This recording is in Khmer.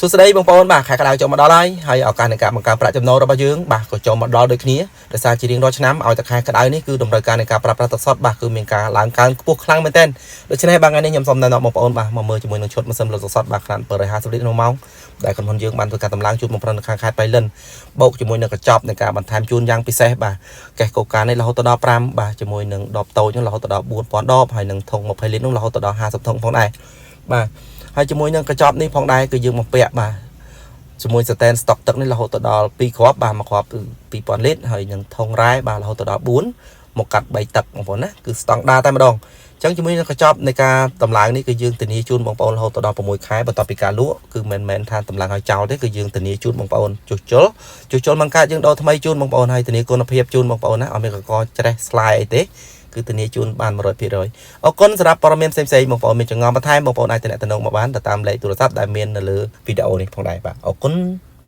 សួស្តីបងប្អូនបាទខែក្តៅចូលមកដល់ហើយហើយឱកាសនៃការបង្កើនប្រាក់ចំណូលរបស់យើងបាទក៏ចូលមកដល់ដូចគ្នាដោយសារជារៀងរាល់ឆ្នាំឲ្យតែខែក្តៅនេះគឺតម្រូវការនៃការប្រើប្រាស់ទឹកសុទ្ធបាទគឺមានការឡើងកើនខ្ពស់ខ្លាំងមែនទែនដូច្នេះបាទថ្ងៃនេះខ្ញុំសូមណែនាំបងប្អូនបាទមកមើលជាមួយនឹងឈុតម៉ាស៊ីនផលិតទឹកសុទ្ធបាទខ្នាត750លីត្រក្នុងម៉ោងដែលក្រុមហ៊ុនយើងបានធ្វើការតម្លើងជូនបងប្អូននៅខាងខេត្តបៃលិនបូកជាមួយនឹងកញ្ចប់នៃការបន្ថែមជូនយ៉ាងពិសេសបាទកេះកូកានេះរហូតដល់5បាទជាមួយនឹងដបតូចនោះរហូតដល់4000ដបហើយនឹងធុង20លីត្រនោះរហូតដល់50ធុងផងដែរបាទហើយជាមួយនឹងកញ្ចប់នេះផងដែរគឺយើងបំពាក់បាទជាមួយស្តែនស្តុកទឹកនេះរហូតដល់2គ្រាប់បាទមួយគ្រាប់គឺ2000លីត្រហើយនឹងធុងរ៉ែបាទរហូតដល់4មកកាត់3ទឹកបងប្អូនណាគឺស្តង់ដាតែម្ដងអញ្ចឹងជាមួយនឹងកញ្ចប់នៃការតម្លើងនេះគឺយើងធានាជូនបងប្អូនរហូតដល់6ខែបន្ទាប់ពីការលក់គឺមិនមែនថាតម្លើងឲ្យចោលទេគឺយើងធានាជូនបងប្អូនជួសជុលជួសជុលមិនកើតយើងដូរថ្មីជូនបងប្អូនហើយធានាគុណភាពជូនបងប្អូនណាអត់មានកកច្រេះស្លាយអីទេគឺធានាជូនបាន100%អរគុណសម្រាប់ព័ត៌មានផ្សេងៗបងប្អូនមានចម្ងល់បន្ថែមបងប្អូនអាចទំនាក់ទំនងមកបានទៅតាមលេខទូរស័ព្ទដែលមាននៅលើវីដេអូនេះផងដែរបាទអរគុណ។